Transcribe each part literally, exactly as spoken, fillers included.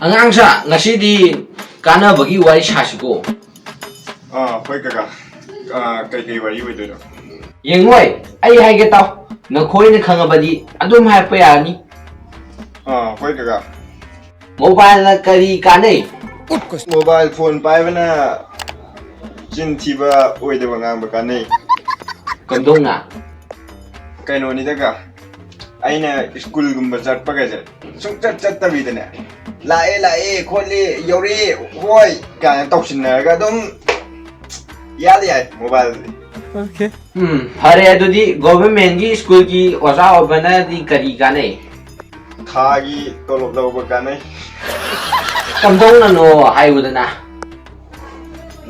ꯑꯉꯥꯡꯁꯥ, ꯉꯁꯤꯗꯤ ꯀꯥꯟꯅꯕꯒꯤ ꯋꯥꯔꯤ ꯁꯥꯁꯤꯀꯣ꯫ ꯑꯥ, ꯍꯣꯏ ꯀꯀꯥ꯫ ꯑꯥ, ꯀꯩꯀꯩ ꯋꯥꯔꯤ ꯑꯣꯏꯗꯣꯏꯅꯣ? ꯌꯦꯡꯉꯣꯏ, ꯑꯩ ꯍꯥꯏꯒꯦ ꯇꯥꯎ꯫ ꯅꯈꯣꯏꯅ ꯈꯪꯉꯕꯗꯤ ꯑꯗꯨꯝ ꯍꯥꯏꯔꯛꯄ ꯌꯥꯔꯅꯤ꯫ ꯑꯥ, ꯍꯣꯏ ꯀꯀꯥ꯫ ꯃꯣꯕꯥꯏꯜꯅ ꯀꯔꯤ ꯀꯥꯟꯅꯩ? ꯃꯣꯕꯥꯏꯜ ꯐꯣꯟ ꯄꯥꯏꯕꯅ ꯆꯤꯟ ꯊꯤꯕ, ꯑꯣꯏꯗꯕ ꯉꯥꯡꯕ ꯀꯥꯟꯅꯩ꯫ ꯀꯝꯗꯧꯅ? ꯀꯩꯅꯣꯅꯤꯗꯀ, ꯑꯩꯅ ꯁ꯭ꯀꯨꯜꯒꯨꯝꯕ ꯆꯠꯄꯒꯁꯦ ꯁꯨꯡꯆꯠ ꯆꯠꯇꯕꯤꯗꯅꯦ, "ꯂꯥꯛꯑꯦ, ꯂꯥꯛꯑꯦ, ꯈꯣꯠꯂꯦ, ꯌꯧꯔꯛꯑꯦ, ꯍꯣꯏ" ꯀꯥꯏꯅ ꯇꯧꯁꯤꯟꯅꯔꯒ ꯑꯗꯨꯝ ꯌꯥꯗ ꯌꯥꯏ ꯃꯣꯕꯥꯏꯜꯗꯤ꯫ ꯎꯝ, ꯐꯔꯦ ꯑꯗꯨꯗꯤ, ꯒꯣꯚꯔꯃꯦꯟꯒꯤ ꯁ꯭ꯀꯨꯜꯒꯤ ꯑꯣꯖꯥ ꯑꯣꯏꯕꯅꯗꯤ ꯀꯔꯤ ꯀꯥꯟꯅꯩ? ꯊꯥꯒꯤ ꯇꯣꯂꯣꯞ ꯂꯧꯕ ꯀꯥꯟꯅꯩ꯫ ꯀꯝꯗꯧꯅꯅꯣ ꯍꯥꯏꯌꯨꯗꯅ꯫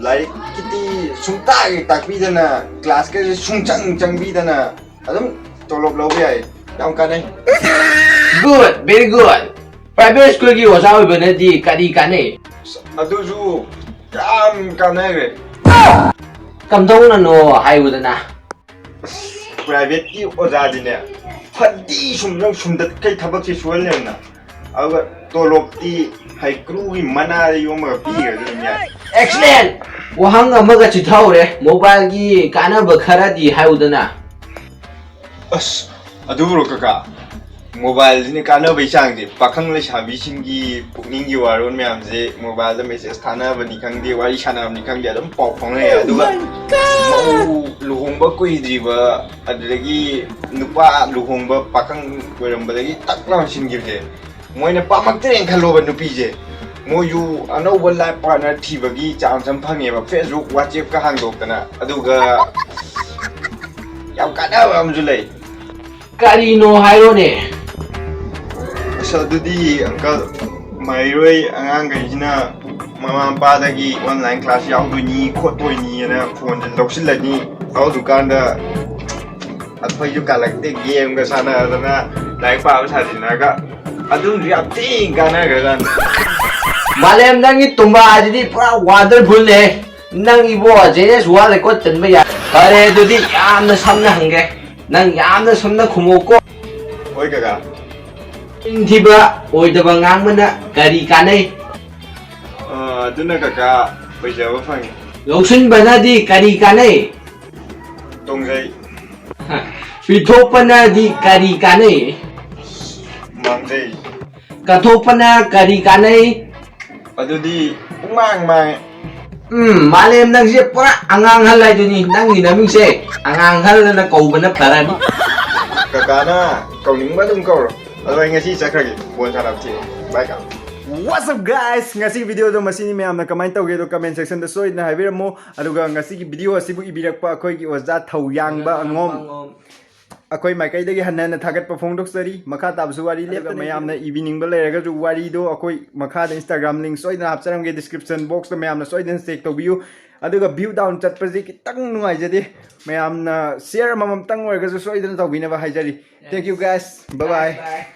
ꯂꯥꯏꯔꯤꯛꯀꯤꯗꯤ ꯁꯨꯡꯇꯥꯛ ꯍꯦꯛ ꯇꯥꯛꯄꯤꯗꯅ, ꯀ꯭ꯂꯥꯁꯀꯁꯦ ꯁꯨꯡꯆꯪ ꯆꯪꯕꯤꯗꯅ ꯑꯗꯨꯝ ꯇꯣꯂꯣꯞ ꯂꯧꯕ ꯌꯥꯏ꯫ ꯌꯥꯝ ꯀꯥꯟꯅꯩ꯫ Good, very good. Private ꯁ꯭ꯀꯨꯜꯒꯤ ꯑꯣꯖꯥ ꯑꯣꯏꯕꯅꯗꯤ ꯀꯔꯤ ꯀꯥꯟꯅꯩ? ꯑꯗꯨꯁꯨ ꯌꯥꯝ ꯀꯥꯟꯅꯈ꯭ꯔꯦ꯫ ꯀꯝꯗꯧꯅꯅꯣ ꯍꯥꯏꯌꯨꯗꯅ꯫ ꯑꯁ, ꯄ꯭ꯔꯥꯏꯚꯦꯠꯀꯤ ꯑꯣꯖꯥꯗꯤꯅꯦ, ꯐꯗꯤ ꯁꯨꯝꯗꯪ ꯁꯨꯝꯗꯠꯈꯩ ꯊꯕꯛꯁꯦ ꯁꯨꯍꯜꯂꯦꯗꯅ, ꯑꯗꯨꯒ ꯇꯣꯂꯣꯞꯇꯤ ꯍꯩꯀ꯭ꯔꯨꯒꯤ ꯃꯅꯥꯗ ꯌꯣꯝꯃꯒ ꯄꯤꯈ꯭ꯔꯁꯨ ꯑꯗꯨꯝ ꯌꯥꯏ꯫ Excellent! ꯋꯥꯍꯪ ꯑꯃꯒ ꯆꯤꯊꯍꯧꯔꯦ, ꯃꯣꯕꯥꯏꯜꯒꯤ ꯀꯥꯟꯅꯕ ꯈꯔꯗꯤ ꯍꯥꯏꯌꯨꯗꯅ꯫ ꯑꯁ, ꯑꯗꯨꯕꯨꯔꯣ ꯀꯀꯥ? ꯃꯣꯕꯥꯏꯜꯁꯤꯅ ꯀꯥꯟꯅꯕꯩ ꯆꯥꯡꯁꯦ, ꯄꯥꯈꯪ ꯂꯩꯁꯥꯕꯤꯁꯤꯡꯒꯤ ꯄꯨꯛꯅꯤꯡꯒꯤ ꯋꯥꯔꯣꯜ ꯃꯌꯥꯝꯁꯦ ꯃꯣꯕꯥꯏꯜꯗ ꯃꯦꯁꯦꯖ ꯊꯥꯅꯕꯅꯤ ꯈꯪꯗꯦ, ꯋꯥꯔꯤ ꯁꯥꯟꯅꯕꯅꯤ ꯈꯪꯗꯦ, ꯑꯗꯨꯝ ꯄꯥꯎ ꯐꯥꯎꯅꯩ꯫ ꯑꯗꯨꯒ ꯃꯧ ꯂꯨꯍꯣꯡꯕ ꯀꯨꯏꯗ꯭ꯔꯤꯕ, ꯑꯗꯨꯗꯒꯤ ꯅꯨꯄꯥ ꯂꯨꯍꯣꯡꯕ ꯄꯥꯈꯪ ꯑꯣꯏꯔꯝꯕꯗꯒꯤ ꯇꯛ ꯂꯥꯎꯅ ꯁꯤꯟꯈꯤꯕꯁꯦ, ꯃꯣꯏꯅ ꯄꯥꯝꯃꯛꯇ꯭ꯔꯦꯅ ꯈꯜꯂꯣꯕ ꯅꯨꯄꯤꯁꯦ, ꯃꯣꯏꯁꯨ ꯑꯅꯧꯕ ꯂꯥꯏꯐ ꯄꯥꯔꯠꯅꯔ ꯊꯤꯕꯒꯤ ꯆꯥꯟꯁ ꯑꯃ ꯐꯪꯉꯦꯕ, ꯐꯦꯁꯕꯨꯛ, ꯋꯥꯆꯦꯞꯀ ꯍꯥꯡꯗꯣꯛꯇꯅ꯫ ꯑꯗꯨꯒ ꯌꯥꯝ ꯀꯥꯟꯅꯕ ꯑꯃꯁꯨ ꯂꯩ꯫ ꯀꯔꯤꯅꯣ ꯍꯥꯏꯔꯣꯅꯦ? ꯑꯁ, ꯑꯗꯨꯗꯤ ꯑꯪꯀꯜ, ꯃꯍꯩꯔꯣꯏ ꯑꯉꯥꯡꯈꯩꯁꯤꯅ ꯃꯃꯥ ꯃꯄꯥꯗꯒꯤ ꯑꯣꯟꯂꯥꯏꯟ ꯀ꯭ꯂꯥꯁ ꯌꯥꯎꯗꯣꯏꯅꯤ ꯈꯣꯠꯇꯣꯏꯅꯤꯅ ꯐꯣꯟꯁꯦ ꯂꯧꯁꯤꯜꯂꯅꯤ꯫ ꯂꯧꯗꯨꯀꯥꯟꯗ ꯑꯩꯈꯣꯏꯁꯨ ꯀꯥꯜꯂꯛꯇꯦ, ꯒꯦꯝꯒ ꯁꯥꯟꯅꯗꯅ, ꯂꯥꯏꯔꯤꯛ ꯄꯥꯕ ꯁꯥꯖꯤꯟꯅꯔꯒ, ꯑꯗꯨꯝꯁꯨ ꯌꯥꯝ ꯊꯤꯅ ꯀꯥꯟꯅꯈ꯭ꯔꯖꯥꯠꯅꯤ꯫ ꯃꯥꯂꯦꯝ, ꯅꯪꯒꯤ ꯇꯨꯝꯕ ꯍꯥꯏꯁꯤꯗꯤ ꯄꯨꯔꯥ ꯋꯥꯟꯗꯔꯐꯨꯜꯅꯦ꯫ ꯅꯪ ꯏꯕꯣ, ꯖꯦꯅꯦꯁ ꯋꯥꯔꯜ ꯔꯦꯀꯣꯔꯗ ꯆꯟꯕ ꯌꯥꯏ꯫ ꯐꯔꯦ, ꯑꯗꯨꯗꯤ ꯌꯥꯝꯅ ꯁꯝꯅ ꯍꯪꯒꯦ, ꯅꯪ ꯌꯥꯝꯅ ꯁꯝꯅ ꯈꯨꯝꯃꯨꯀꯣ꯫ ꯍꯣꯏ ꯀꯀꯥ꯫ ꯆꯤꯟ ꯊꯤꯕ, ꯑꯣꯏꯗꯕ ꯉꯥꯡꯕꯅ ꯀꯔꯤ ꯀꯥꯟꯅꯩ? ꯑ, ꯑꯗꯨꯅ ꯀꯀꯥ ꯑꯣꯏꯖꯕ ꯐꯪꯉꯤ꯫ ꯂꯧꯁꯤꯟꯕꯅꯗꯤ ꯀꯔꯤ ꯀꯥꯟꯅꯩ? ꯇꯣꯡꯖꯩ꯫ ꯄꯤꯊꯣꯛꯄꯅꯗꯤ ꯀꯔꯤ ꯀꯥꯟꯅꯩ? ꯃꯥꯡꯖꯩ꯫ ꯀꯠꯊꯣꯛꯄꯅ ꯀꯔꯤ ꯀꯥꯟꯅꯩ? ꯑꯗꯨꯗꯤ ꯄꯨꯡꯃꯥꯡ ꯃꯥꯡꯉꯦ꯫ ꯎꯝ, ꯃꯥꯂꯦꯝ, ꯅꯪꯁꯦ ꯄꯨꯔꯥ ꯑꯉꯥꯡ ꯑꯍꯜ ꯍꯥꯏꯗꯨꯅꯤ꯫ ꯅꯪꯒꯤ ꯅꯃꯤꯡꯁꯦ ꯑꯉꯥꯡ ꯑꯍꯜ ꯑꯅ ꯀꯧꯕꯅ ꯐꯔꯅꯤ꯫ ꯀꯀꯥꯅ ꯀꯧꯅꯤꯡꯕ ꯑꯗꯨꯝ ꯀꯧꯔꯣ꯫ ꯑꯗꯣ ꯑꯩ ꯉꯁꯤ ꯆꯠꯈ꯭ꯔꯒꯦ, ꯕꯣꯜ ꯁꯥꯟꯅꯕ ꯊꯦꯡꯉꯦ꯫ Bye, ꯀꯀꯥ꯫ What's up, guys? ꯉꯁꯤꯒꯤ video ꯗꯣ ꯃꯁꯤꯅꯤ꯫ ꯃꯌꯥꯝꯅ ꯀꯃꯥꯏꯅ ꯇꯧꯒꯦꯗꯣ comment section ꯗ ꯁꯣꯏꯗꯅ ꯍꯥꯏꯕꯤꯔꯝꯃꯣ꯫ ꯑꯗꯨꯒ ꯉꯁꯤꯒꯤ video ꯑꯁꯤꯕꯨ ꯏꯕꯤꯔꯛꯄ ꯑꯩꯈꯣꯏꯒꯤ ꯑꯣꯖꯥ ꯊꯧꯌꯥꯡꯕ ꯑꯉꯣꯝ, ꯑꯩꯈꯣꯏ ꯃꯥꯏꯀꯩꯗꯒꯤ ꯍꯟꯅ ꯍꯟꯅ ꯊꯥꯒꯠꯄ ꯐꯣꯡꯗꯣꯛꯆꯔꯤ꯫ ꯃꯈꯥ ꯇꯥꯕꯁꯨ ꯋꯥꯔꯤ ꯑꯗꯨꯒ ꯂꯦꯞꯇꯅ ꯃꯌꯥꯝꯅ ꯏꯕꯤꯅꯤꯡꯕ ꯂꯩꯔꯒꯁꯨ ꯋꯥꯔꯤꯗꯣ ꯑꯩꯈꯣꯏ ꯃꯈꯥꯗ Instagram link ꯁꯣꯏꯗꯅ ꯍꯥꯞꯆꯔꯝꯒꯦ, description box ꯇ ꯃꯌꯥꯝꯅ ꯁꯣꯏꯗꯅ check ꯇꯧꯕꯤꯌꯨ꯫ ꯑꯗꯨꯒ view down ꯆꯠꯄꯁꯤ ꯈꯤꯇꯪ ꯅꯨꯡꯉꯥꯏꯖꯗꯦ, ꯃꯌꯥꯝꯅ share ꯑꯃꯃꯝꯇꯪ ꯑꯣꯏꯔꯒꯁꯨ ꯁꯣꯏꯗꯅ ꯇꯧꯕꯤꯅꯕ ꯍꯥꯏꯖꯔꯤ꯫ Thank you, guys. Bye bye.